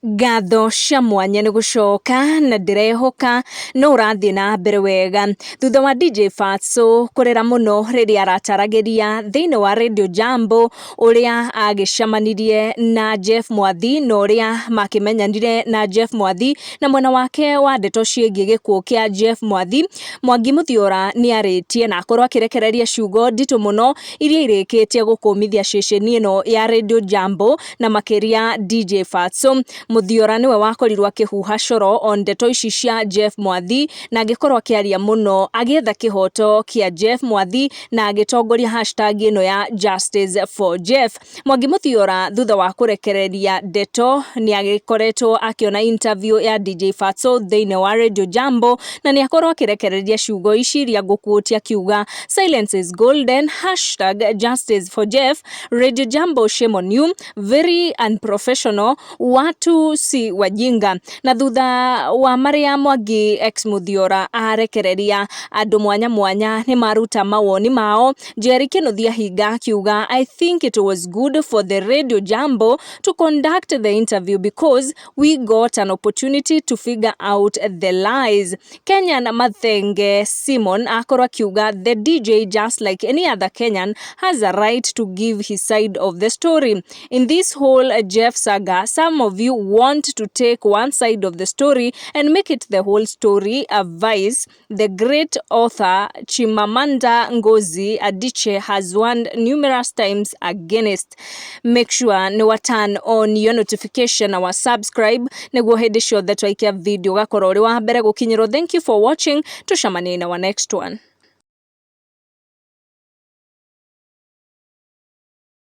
Ngatho cia mwanya nĩ gũcoka na ndĩrehoka no ũrathiĩ na mbere wega. Thutha wa DJ Fatxo kũrĩra mũno rĩrĩa arataragĩria thĩinĩ wa Radio Jambo ũrĩa agĩcemanirie na Jeff Mwathi na ũrĩa makĩmenyanire na Jeff Mwathi na mwena wake wa ndeto ciĩgiĩ gĩkuũ kĩa Jeff Mwathi, Mwangi Mũthiora nĩ arĩtie na akorwo akĩrekereria ciugo nditũ mũno iria irĩkĩtie gũkũmithia ceceni ĩno ya Radio Jambo na makĩria DJ Fatxo. Mũthiora nĩwe wakorirwo akĩhuha coro o ndeto ici cia Jeff Mwathi na agĩkorwo akĩaria mũno agĩetha kĩhoto kĩa Jeff Mwathi na agĩtongoria hashtag ĩno ya Justice for Jeff. Mwangi Mũthiora thutha wa kũrekereria ndeto nĩ agĩkoretwo akĩona interview ya DJ Fatxo thĩinĩ wa Radio Jambo na nĩ akorwo akĩrekereria ciugo ici iria ngũkuotia akiuga, "Silence is golden, #JusticeForJeff, Radio Jambo, shame on you, very unprofessional, watu si wajinga." Na thutha wa marĩa Mwangi X Mũthiora arekereria, andũ mwanya mwanya nĩ maruta mawoni mao. Jerry Kĩnuthia Hinga akiuga, "I think it was good for the Radio Jambo to conduct the interview because we got an opportunity to figure out the lies." Kenyan Mathenge Simon akorwo akiuga, "The DJ, just like any other Kenyan, has a right to give his side of the story. In this whole Jeff saga, some of you want to take one side of the story and make it the whole story. A vice the great author Chimamanda Ngozi Adichie has warned numerous times against." Make sure nĩ wa turn on your notification na wa subscribe nĩguo hĩndĩ ciothe twaikia video ũgakorwo ũrĩ wa mbere gũkinyĩrwo. Thank you for watching, tucemanie in our next one.